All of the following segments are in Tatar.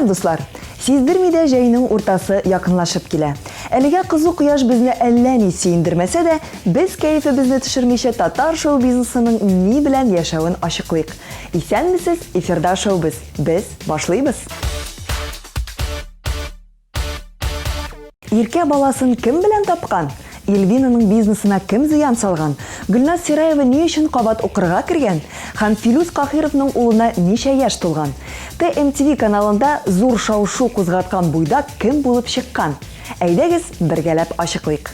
Сәлам, дуслар! Сиздерми дә җәйнең уртасы якынлашып килә. Әлегә кызу кояш безне әллә ни сөендермәсә дә, без кәефебезне төшермичә татар шоу-бизнесының ни белән яшәвен ачыклыйк. Исәнмесез, эфирда шоу-без. Без башлыйбыз! Иркә баласын кем белән тапкан? Эльвинаның бизнесына кем зыян салган? Гөлназ Сираева ни өчен кабат укырга кергән? Һәм Филүс Каһировның улына ничә яшь тулган? TMTV каналында зур шау-шу кузгаткан буйдак кем булып чыккан? Әйдәгез, бергәләп ачыклыйк.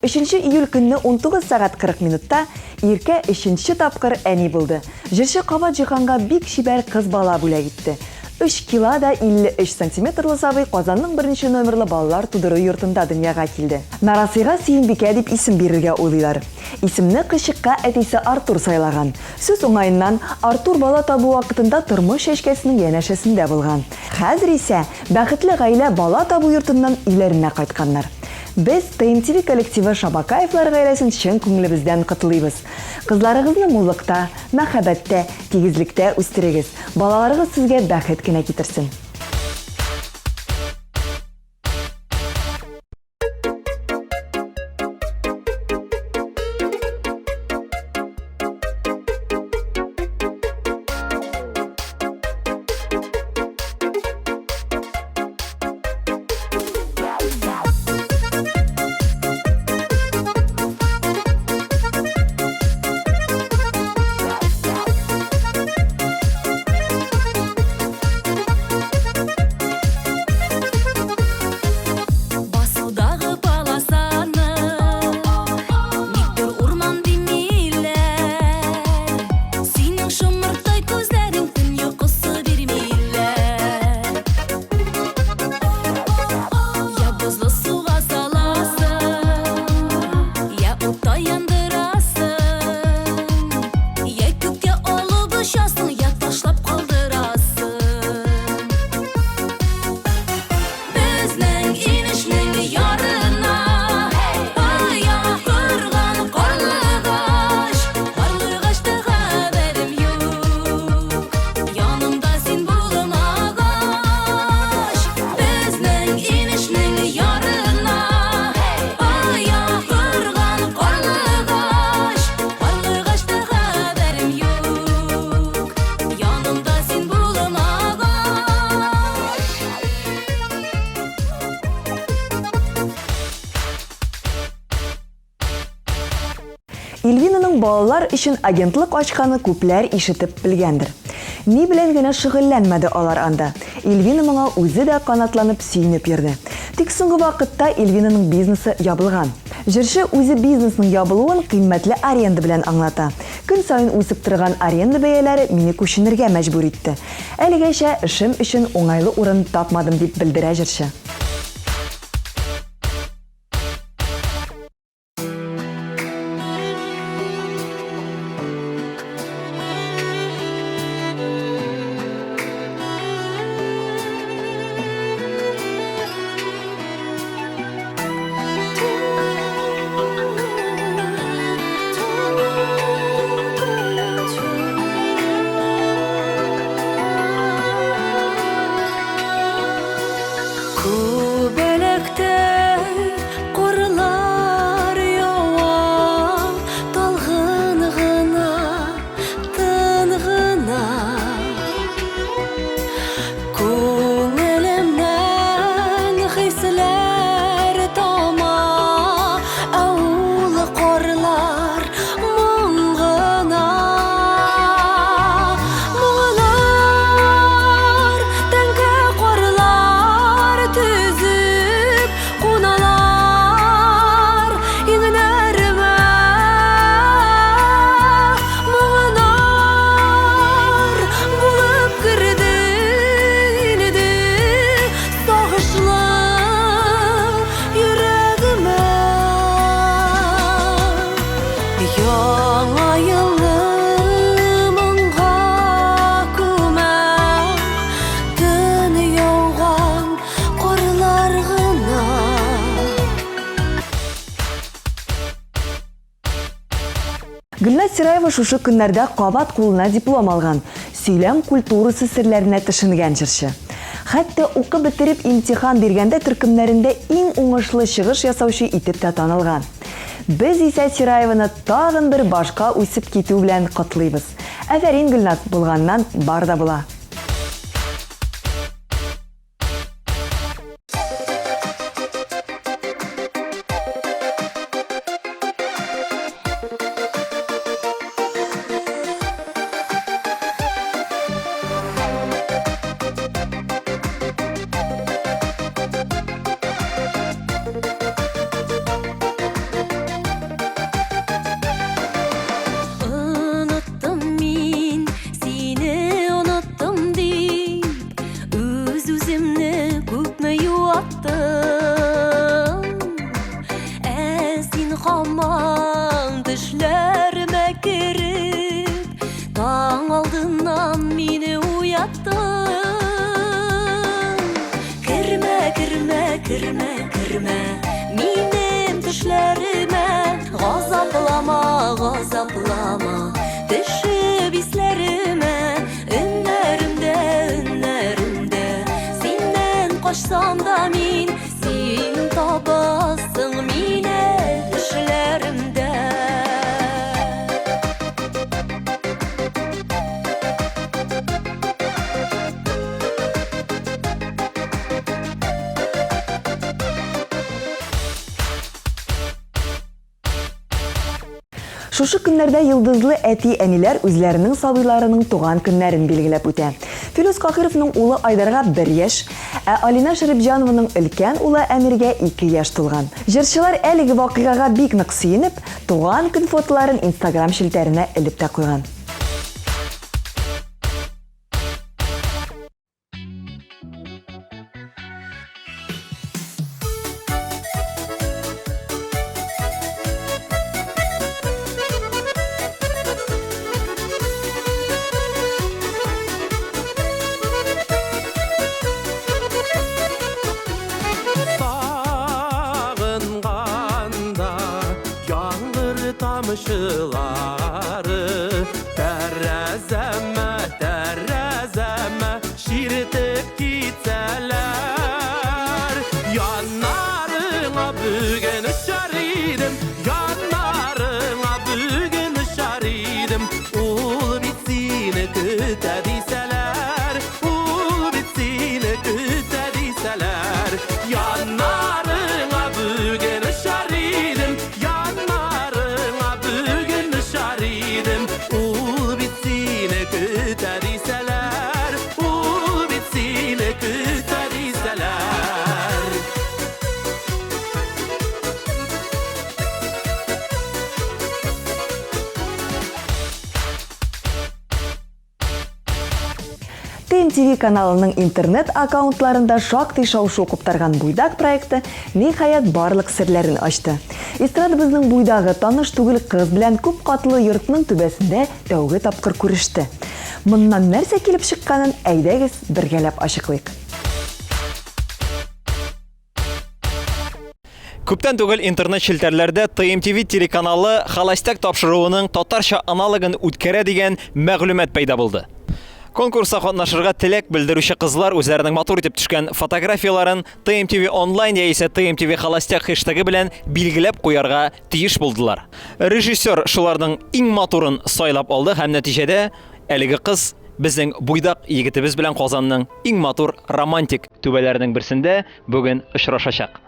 Өченче июль көнне 19 сәгать 40 минутта Иркә өченче тапкыр әни булды. Җырчы кабат җиһанга бик чибәр кыз бала бүләк итте. Өч кила да 53 сантиметрлы сабый Казанның беренче номерлы балалар тудыру йортында дөньяга килде. Нарасыйга Сөембикә дип исем бирергә уйлыйлар. Исемне кызчыкка әтисе Артур сайлаган. Сүз уңаеннан, Артур бала табу вакытында тормыш чәчкәсенең янәшәсендә булган. Хәзер исә бәхетле гаилә бала табу йортыннан өйләренә кайтканнар. Без, ТМТV коллективы Шабакаевлар гаиләсен чын күңелебездән котлыйбыз. Кызларыгызны муллыкта, мәхәббәттә, тигезлектә үстерегез. Балаларыгыз сезгә бәхет кенә китерсен. Басудагы полосаны Никтер урман димиләр. Синең шомырттай күзләрең төн йокысы бирмиләр. Я бозлы суга саласың, я утта яндырасың, я күккә алып очасың, я ташлап калдырасың. Безнең инешнең ярына оя корган карлыгач. Карлыгачта хәбәрем юк, янымда син булмагач. Безнең инешнең ярына оя корган карлыгач. Карлыгачта хәбәрем юк, янымда син булмагач. Ильвинаның балалар өчен агентлык ачканы күпләр ишетеп белгәндер. Ни белән генә шөгыльләнмәде алар анда. Ильвина моңа үзе дә канатланып сөенеп йөрде. Тик соңгы вакытта Ильвинаның бизнесы ябылган. Җырчы үзе бизнесның ябылуын кыйммәтле аренда белән аңлата. Көн саен үсеп торган аренда бәяләре мине күченергә мәҗбүр итте. Әлегәчә эшем өчен уңайлы урын тапмадым, дип белдерә җырчы. Гөлназ Сираева шушы көннәрдә кабат кулына диплом алган, сөйләм культурасы серләренә төшенгән җырчы. Хәтта укып бетереп имтихан биргәндә төркемнәрендә иң уңышлы чыгыш ясаучы итеп тә танылган. Без исә Сираеваны тагын бер башка үсеп китү белән котлыйбыз. Афәрин, Гөлназ, булганнан бар да була! Оныттым мин сине оныттым дип Үз-үземне күпме юаттым Ә син һаман төшләремә кереп Таң алдыннан мине уяттың Кермә, кермә, кермә, кермә Минем төшләремә Газаплама, газаплама Төшеп исләремә Өннәремдә, өннәремдә Синнән качсам да мин Син табасың мине төшләремдә. Шушы көннәрдә йолдызлы әти-әниләр үзләренең сабыйларының туган көннәрен билгеләп үтә. Филүс Каһировның улы Айдарга бер яшь, ә Алинә Шәрипҗанованың өлкән улы Әмиргә ике яшь тулган. Җырчылар әлеге вакыйгага бик нык сөенеп, туган көн фотоларын Инстаграм челтәренә элеп тә куйган. Сагынганда яңгыр тамчылары тәрәзәмә, тәрәзәмә чиретеп китсәләр. Яннарыңа бүген очар идем, яннарыңа бүген очар идем. Ул бит сине көтә дисәләр, ул бит сине көтә дисәләр. Яннарыңа бүген очар идем, яннарыңа бүген очар идем. Ул бит сине көтә дисәләр, ул бит сине көтә дисәләр. ТМТВ каналының интернет аккаунтларында шактый шау-шу куптарган Буйдак проекты ниһаять барлык серләрен ачты. Эстрадабызның буйдагы таныш түгел кыз белән күп катлы йортның түбәсендә тәүге тапкыр күреште. Моннан нәрсә килеп чыкканын әйдәгез бергәләп ачыклыйк. Күптән түгел интернет челтәрләрдә ТМТВ телеканалы Холостяк тапшыруының татарча аналогын үткәрә дигән мәгълүмат пәйда булды. Конкурста катнашырга теләк белдерүче кызлар үзләренең матур итеп төшкән фотографияләрен ТМТВ онлайн яисә ТМТВ Холостяк хештегы белән билгеләп куярга тиеш булдылар. Режиссер шуларның иң матурын сайлап алды һәм нәтиҗәдә әлеге кыз безнең буйдак егетебез белән Казанның иң матур романтик түбәләренең берсендә бүген очрашачак.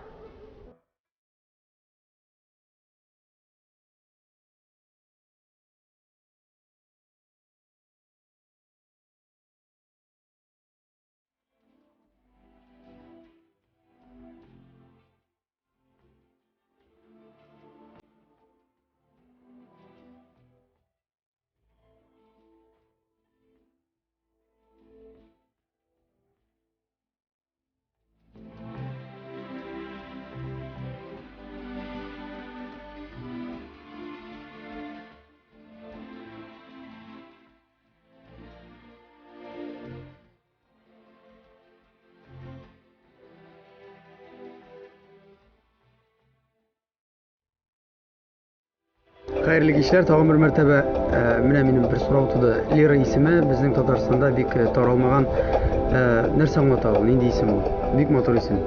Хәерле кичләр, тагын бер мәртәбә э, менә минем бер сорау туды. Лира исеме безнең Татарстанда бик э, таралмаган. Э, нәрсә аңлата ул? Нинди исем ул? Бик матур исем.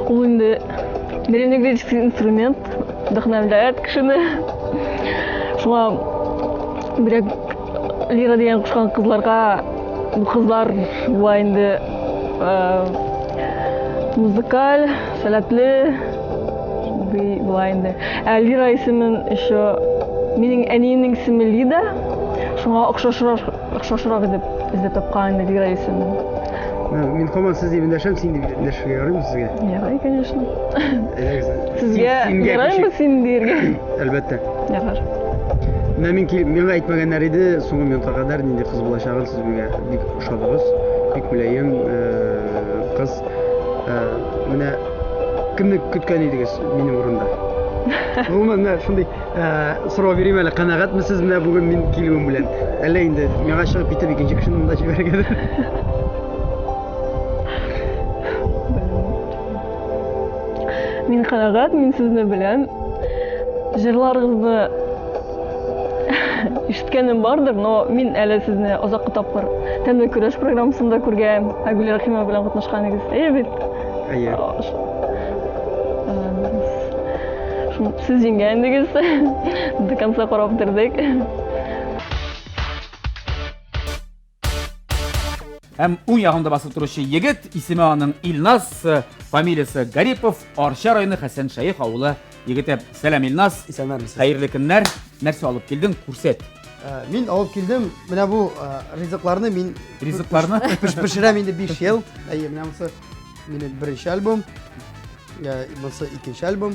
Ул инде древнегреческий инструмент, вдохновляет кешене. Шуңа бирәк Лира дигән кушкан кызларга бу кызлар була инде музыкаль, сәләтле, шундый була инде. Ә Лира исемен еще минем әниемнең исеме Лида, шуңа охшашрак, охшашрак итеп эзләп тапкан инде Лира исемен. Мин һаман сез дип эндәшәм, син дип эндәшергә ярыймы сезгә? Ярый, конечно. Сезгә ярыймы син дияргә? Әлбәттә. Ярар. Менә мин килеп, миңа әйтмәгәннәр иде, соңгы минутка кадәр нинди кыз булачагын сез миңа бик ошадыгыз. Бик мөлаем э, кыз. Э, менә кемне көткән идегез минем урында? Гомумән, менә шундый э, сорау бирим әле, канәгатьме сез менә бүген мин килүем белән? Әллә инде миңа чыгып китеп икенче кешене монда җибәрергәдер? Мин канәгать, мин сезне беләм. Җырларыгызны ишеткәнем бардыр, но мин әле сезне озаккы тапкыр Тәмле көрәш программасында күргән, Айгөл Рәхимова белән катнашкан идегез. Әйе бит? Әйе. Сез җиңгән идегез. До конца карап бетердек. Һәм уң ягымда басып торучы егет, исеме аның Илназ, э, фамилиясе Гарипов, Арча районы Хәсән Шәех авылы егете. Сәлам, Илназ. Исәннәрмесез. Хәерле көннәр. Нәрсә алып килдең? Күрсәт. Э, мин алып килдем. Менә бу э, ризыкларны мин ризыкларны пешерәм инде 5 ел. Әйе, менә монысы минем беренче альбом. Монысы икенче альбом.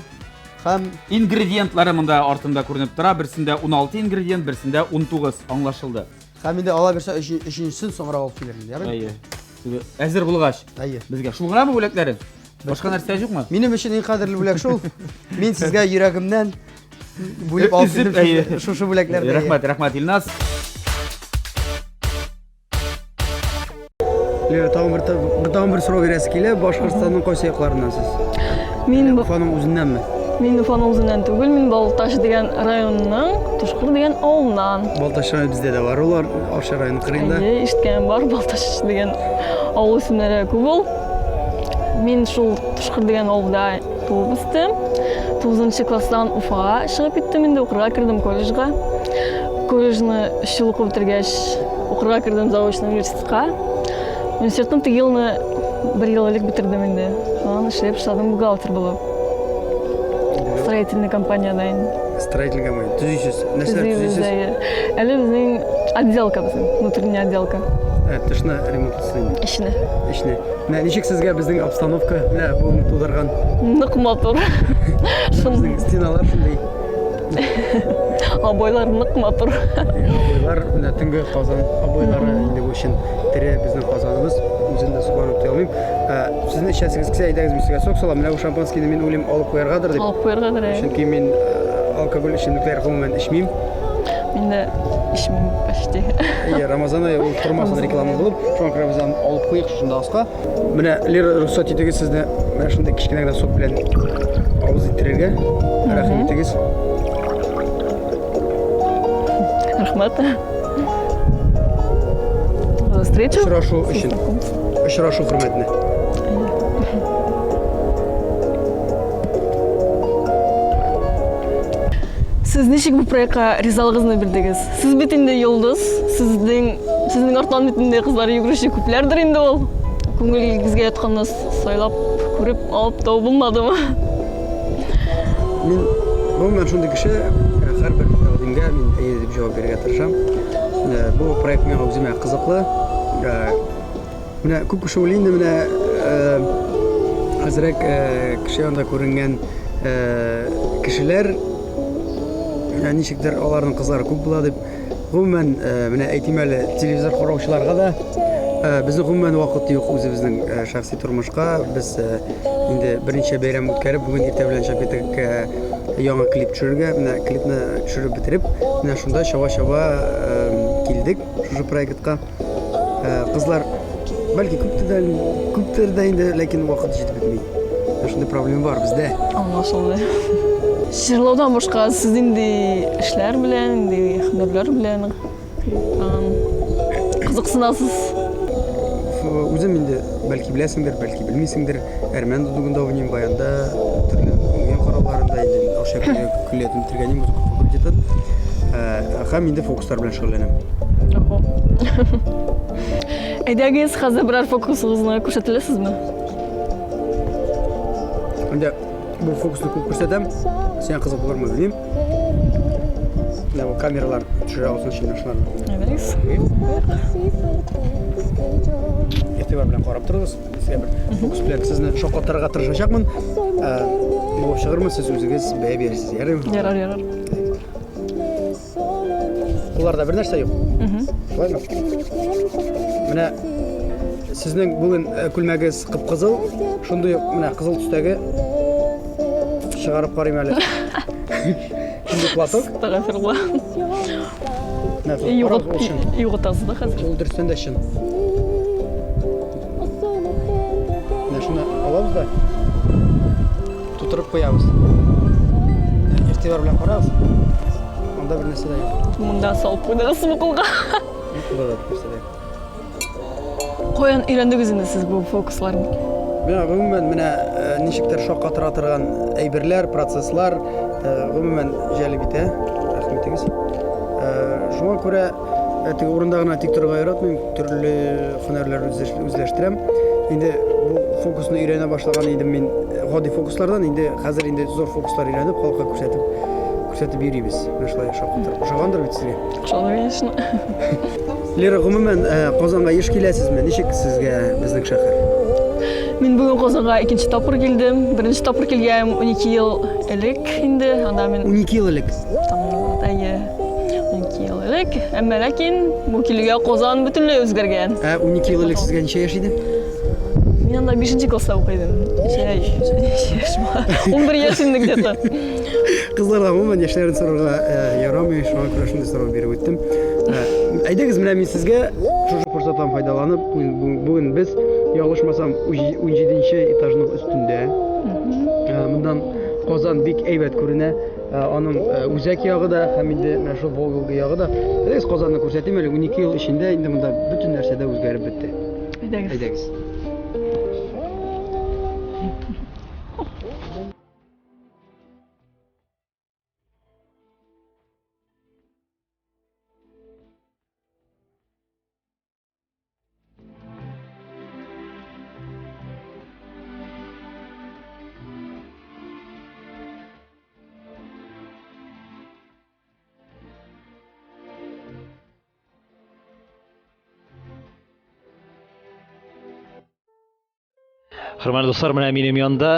Һәм ингредиентлары монда артында күренеп тора. Берсендә 16 ингредиент, берсендә 19 аңлашылды. Һәм инде ала бирсә өченчесен соңрак алып килермен, ярый? Әйе. Әзер булгач. Әйе. Безгә шул гынамы бүләкләрең? Башка нәрсә юкмы? Минем өчен иң кадерле бүләк шул. Мин сезгә йөрәгемнән бүлеп алып килдем шушы бүләкләрне. Рәхмәт, рәхмәт, Илназ. Лера, тагын бер тагын бер сорау бирәсе килә. Башкортстанның кайсы якларыннан сез? Мин Уфаның үзеннәнме? Мин Уфаның үзеннән түгел, мин Балтач дигән районның Тушкыр дигән авылыннан. Балтач районы бездә дә бар улар, Арча районы кырыенда. Әйе, ишеткәнем бар, Балтач дигән авыл исемнәре күп ул. Мин шул Тушкыр дигән авылда туып үстем. 9 класстан Уфага чыгып киттем инде, укырга кердем колледжга. Колледжны өч ел укып бетергәч, укырга кердем заочно университетка. Университетны теге елны бер ел элек бетердем инде. Шуннан эшләп башладым бухгалтер булып. Строительный компаниядә инде. Строительный компания. Төзисез. Нәрсәләр төзисез? Әле безнең отделка безнең, внутренняя отделка. Ә, тышны ремонтлыйсыз инде. Эчне. Эчне. Менә ничек сезгә безнең обстановка, менә бүген тудырган? Нык матур. Безнең стеналар шундый. Обойлар нык матур. Обойлар, менә төнге Казан обойлары инде бу чын тере безнең Казаныбыз. Үзем дә сокланып туя алмыйм. Ә, сезнең эчәсегез килсә, әйдәгез, мин сезгә сок салам. Менә бу шампанскийны мин уйлыйм алып куяргадыр дип. Алып куяргадыр, әйе. Чөнки мин алкоголь эчемлекләр гомумән эчмим. Мин дә эчмим почти. Әйе, Рамазан ае ул тормасын реклама булып, шуңа күрә без аны алып куйык шушында аска. Менә Лера, рөхсәт итегез сезне менә шундый кечкенә генә сок белән авыз иттерергә. Рәхим итегез. Рәхмәт. За встречу. Очрашу өчен. Очрашу хөрмәтенә. Сез ничек бу проектка ризалыгызны бирдегез? Сез бит инде йолдыз, сезнең сезнең арттан бит инде кызлар йөгерүче күпләрдер инде ул. Күңелегезгә ятканны сайлап, күреп алып та булмадымы? Мин гомумән шундый кеше, э, һәрбер тәкъдимгә мин әйе дип җавап бирергә тырышам. Э, бу проект миңа үземә кызыклы. Э, менә күп кеше уйлый инде менә әзрәк кеше янында күренгән кешеләр ничектер аларның кызлары күп була дип. Гомумән, менә әйтим әле, телевизор караучыларга да безнең гомумән вакыт юк үзебезнең шәхси тормышка. Без инде берничә бәйрәм үткәреп, бүген иртә белән чыгып киттек яңа клип төшерергә. Менә клипны төшереп бетереп, менә шунда чаба-чаба килдек шушы проектка. Кызлар бәлки күптер дә, күптер дә инде, ләкин вакыт җитеп бетми. Шундый проблема бар бездә. Аңлашылды. Җырлаудан башка сез нинди эшләр белән, нинди һөнәрләр белән кызыксынасыз? Үзем инде, бәлки беләсеңдер, бәлки белмисеңдер, әрмән дудугында уйныйм, баянда, төрле уен коралларында инде Арча көллиятен бетергән музыка факультетын. Һәм инде фокуслар белән шөгыльләнәм. Әйдәгез, хәзер берәр фокусыгызны күрсәтеләсезме? Инде бу фокусны күп күрсәтәм. Сиңа кызык булырмы, белмим. Менә бу камералар төшерә алсын өчен шуларны. Әйдәгез. Игътибар белән карап торыгыз. Сезгә бер фокус белән сезне шаккатырырга тырышачакмын. Булып чыгырмы, сез үзегез бәя бирерсез. Ярыймы? Ярар, ярар. Кулларда бер нәрсә юк. Шулаймы? Менә сезнең бүген э, күлмәгез кып-кызыл, шундый ук менә кызыл төстәге чыгарып карыйм әле. Шундый платок. Астагфирулла. Менә тут карагыз, ул чын. Югытасыз да хәзер. Ул дөрестән дә чын. Менә шуны алабыз да тутырып куябыз. Игътибар белән карагыз. Анда бер нәрсә дә юк. Монда салып куйдыгызмы кулга? Кулда да бер нәрсә дә юк. Каян өйрәндегез инде сез бу фокусларны? Менә гомумән менә э, ничектер шаккатыра торган әйберләр, процесслар э, гомумән җәлеп итә. Рәхим итегез. Э, шуңа күрә теге урында гына тик торырга яратмыйм, төрле һөнәрләр үзләштерәм. Инде бу фокусны өйрәнә башлаган идем мин гади фокуслардан, инде хәзер инде зур фокуслар өйрәнеп, халыкка күрсәтеп күрсәтеп йөрибез. Менә шулай шаккатырып. Ошагандыр бит сезгә? Ошады, конечно. Лера, гомумән, Казанга еш киләсезме? Ничек сезгә безнең шәһәр? Мин бүген Казанга икенче тапкыр килдем. Беренче тапкыр килгән 12 ел элек инде. Анда мин 12 ел элек. Там, әйе. 12 ел элек. Әмма ләкин бу килүгә Казан бөтенләй үзгәргән. Ә 12 ел элек сезгә ничә яшь иде? Мин анда 5 класста укый идем. Ничә яшь була? 11 яшь инде где-то. Кызларга гомумән яшьләрен сорарга э, ярамый, шуңа күрә шундый сорау биреп үттем. Э, әйдәгез, менә мин сезгә шушы форсаттан файдаланып, бүген без ялгышмасам 17 этажның өстендә. Э, моннан Казан бик әйбәт күренә. Ә, аның ә, үзәк ягы да һәм инде менә шул Волга ягы да. Әйдәгез Казанны күрсәтим әле. 12 ел эчендә инде монда бөтен нәрсә дә үзгәреп бетте. Әйдәгез. Әйдәгез. Хөрмәтле дуслар, менә минем янда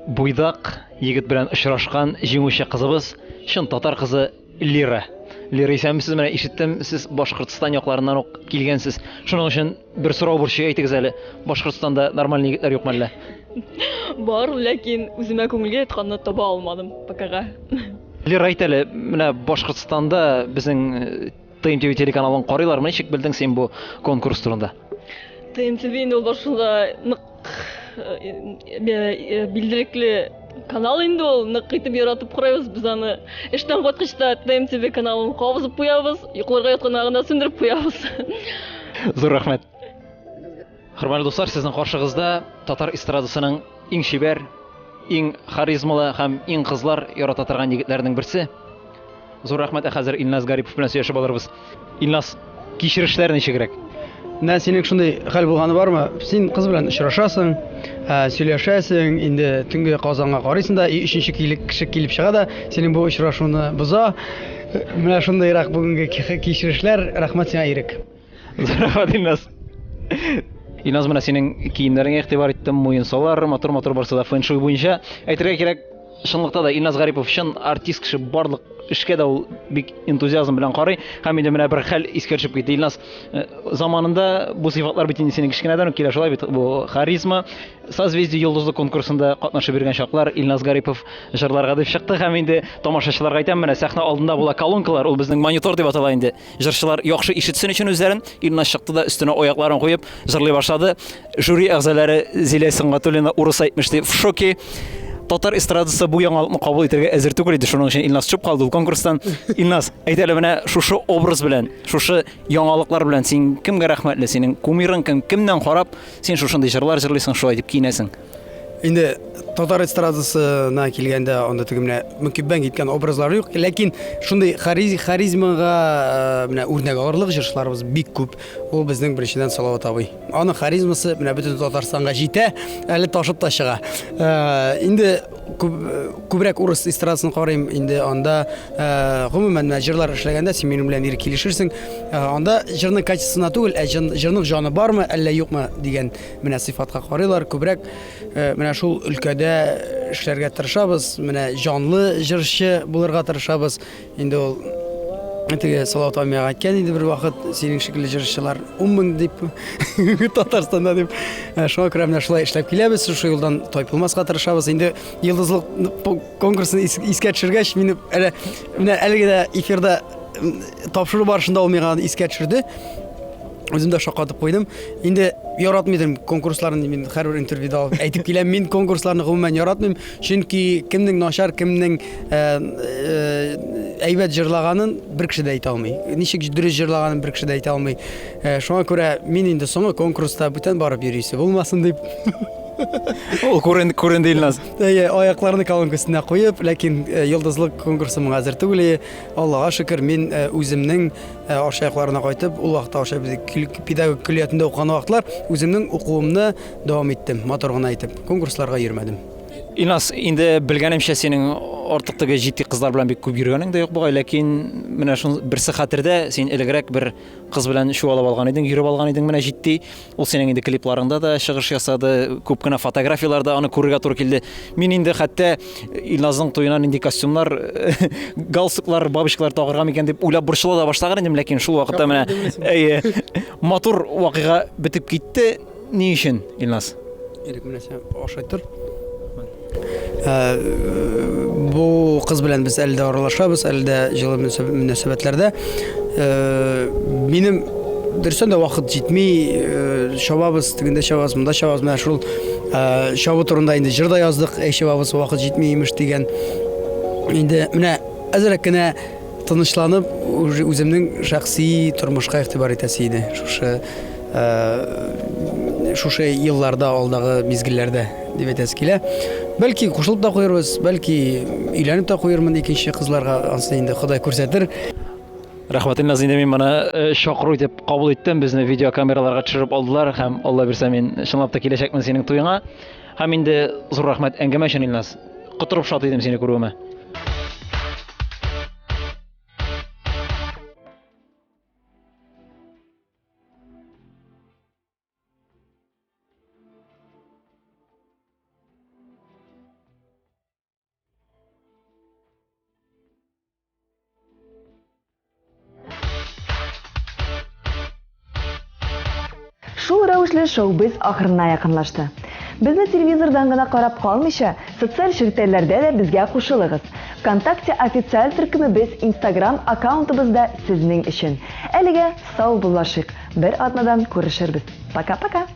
буйдак егет белән очрашкан җиңүче кызыбыз, чын татар кызы Лира. Лира, исәнмесез, менә ишеттем, сез Башкортстан якларыннан ук килгәнсез. Шуның өчен бер сорау борчый, әйтегез әле, Башкортстанда нормальный егетләр юкмы әллә? Бар, ләкин үземә күңелгә ятканны таба алмадым покага. Лира, әйт әле, менә Башкортстанда безнең э, ТМТВ телеканалын карыйлармы? Ничек белдең син бу конкурс турында? ТМТВ инде ул башында нык э, э, билдерекле канал инде ул, нык итеп яратып карыйбыз без аны. Эштән кайткач та ТМТВ каналын кабызып куябыз, йокларга ятканда гына сүндереп куябыз. Зур рәхмәт. Хөрмәтле дуслар, сезнең каршыгызда татар эстрадасының иң чибәр, иң харизмалы һәм иң кызлар ярата торган егетләрнең берсе. Зур рәхмәт, ә хәзер Илназ Гарипов белән сөйләшеп алырбыз. Илназ, кичерешләр ничегрәк? Менә синең шундый хәл булганы бармы? Син кыз белән очрашасың, ә, сөйләшәсең, инде төнге Казанга карыйсың да, и өченче кеше килеп чыга да, синең бу очрашуны боза. Менә шундыйрак бүгенге кичерешләр. Рәхмәт сиңа, Ирек. Рәхмәт, Илназ. Илназ, менә синең киемнәреңә игътибар иттем, муенсалар, матур-матур барсы да фэншуй буенча. Әйтергә кирәк, чынлыкта да Илназ Гарипов чын артист кеше, барлык эшкә дә ул бик энтузиазм белән карый. Һәм инде менә бер хәл искә төшеп китте. Илназ, э, заманында бу сыйфатлар бит инде синең кечкенәдән үк килә, шулай бит? Бу харизма, Созвездие йолдызлык конкурсында катнашып йөргән чаклар Илназ Гарипов җырларга дип чыкты һәм инде тамашачыларга әйтәм, менә сәхнә алдында була колонкалар, ул безнең монитор дип атала инде. Җырчылар яхшы ишетсен өчен үзләрен, Илназ чыкты да өстенә аякларын куеп җырлый башлады. Жюри әгъзалары Зилә Сөнгатуллина урыс әйтмешли в шоке. Татар эстрадасы бу яңалыкны кабул итәргә әзер түгел иде, шуның өчен Илназ төшеп калды ул конкурстан. Илназ, әйт әле менә шушы образ белән, шушы яңалыклар белән син кемгә рәхмәтле? Синең кумирың кем? Кемнән карап син шушындый җырлар җырлыйсың, шулай дип киенәсең? Инде татар эстрадасына килгәндә, анда теге менә мөкиббән киткән образлар юк, ләкин шундый харизмага э, менә үрнәк алырлык җырчыларыбыз бик күп. Ул безнең беренчедән Салават абый. Аның харизмасы менә бөтен Татарстанга җитә, әле ташып та чыга. Э, инде күп, күбрәк урыс эстрадасын карыйм, инде анда э, гомумән менә җырлар эшләгәндә син минем белән ир килешерсең. Анда җырның качествосына түгел, ә җырның җаны бармы, әллә юкмы дигән Менә сыйфатка карыйлар, күбрәк э, менә шул өлкәдә эшләргә тырышабыз, менә җанлы җырчы булырга тырышабыз. Инде ул теге Салават абый әйткән инде бер вакыт, синең шикелле җырчылар 10 мең дип Татарстанда дип. Э, шуңа күрә менә шулай эшләп киләбез, шушы юлдан тайпылмаска тырышабыз. Инде йолдызлык конкурсын искә төшергәч, мине әле менә әлеге дә эфирда тапшыру барышында ул миңа искә төшерде. Үзем дә шаккатып куйдым. Инде яратмый идем конкурсларны, мин һәрбер интервьюда алып әйтеп киләм, мин конкурсларны гомумән яратмыйм, чөнки кемнең начар, кемнең э, э, әйбәт җырлаганын бер кеше дә әйтә алмый. Ничек дөрес җырлаганын бер кеше дә әйтә алмый. Э, шуңа күрә мин инде соңгы конкурста бүтән барып йөрисе булмасын дип. Ул күренде, күренде Илназ. Әйе, аякларны колонка өстенә куеп, ләкин йолдызлык конкурсы моңа әзер түгел. Аллага шөкер, мин үземнең Ә, Арча якларына кайтып, ул вакытта Арча педагогик көллиятендә укыган вакытлар, үземнең укуымны дәвам иттем, матур гына итеп. Конкурсларга йөрмәдем. Илназ, инде белгәнемчә, синең артык теге җитди кызлар белән бик күп йөргәнең дә юк бугай, ләкин менә шул берсе хәтердә, син элегрәк бер кыз белән чуалып алган идең, йөреп алган идең менә җитди. Ул синең инде клипларыңда да чыгыш ясады, күп кенә фотографияләрдә аны күрергә туры килде. Мин инде хәтта Илназның туена нинди костюмнар, галстуклар, бабочкалар тагарга микән дип уйлап борчыла да башлаган идем, ләкин шул вакытта менә әйе, матур вакыйга бетеп китте. Ни өчен, Илназ? Ирек, менә син ашай тор. Ә, бу кыз белән без әле дә аралашабыз, әле дә җылы мөнәсәбәтләрдә. Ә, минем дөрестән дә вакыт җитми, э, чабабыз, тегендә чабабыз, монда чабабыз. Менә шул э, чабу турында инде җыр да яздык, әй чабабыз, вакыт җитми имеш дигән. Инде менә әзрәк кенә тынычланып, уже үземнең шәхси тормышка игътибар итәсе иде. Шушы э, шушы елларда, алдагы мизгелләрдә дип әйтәсе килә. Бәлки кушылып та куербыз, бәлки өйләнеп тә куермын икенче кызларга, анысы инде Ходай күрсәтер. Рәхмәт, Илназ, инде мин моны э, чакыру итеп кабул иттем. Безне видеокамераларга төшереп алдылар һәм Алла бирсә мин чынлап та киләчәкмен синең туеңа. Һәм инде зур рәхмәт әңгәмә өчен, Илназ. Котырып шат идем сине күрүемә. Шул рәвешле шоу-без ахырына якынлашты. Безне телевизордан гына карап калмыйча, социаль челтәрләрдә дә безгә кушылыгыз. ВКонтакте официаль төркемебез, Инстаграм аккаунтыбыз да сезнең өчен. Әлегә сау буллашыйк. Бер атнадан күрешербез. Пока-пока!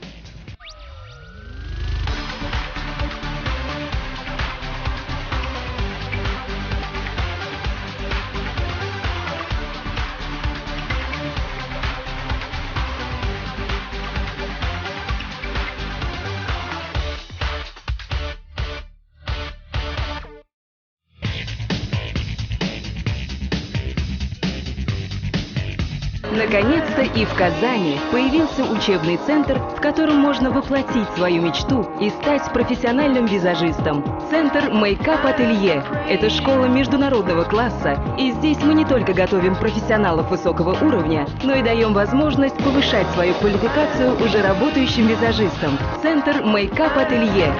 Наконец-то и в Казани появился учебный центр, в котором можно воплотить свою мечту и стать профессиональным визажистом. Центр Мейкап Ателье – это школа международного класса, и здесь мы не только готовим профессионалов высокого уровня, но и даем возможность повышать свою квалификацию уже работающим визажистам. Центр Мейкап Ателье.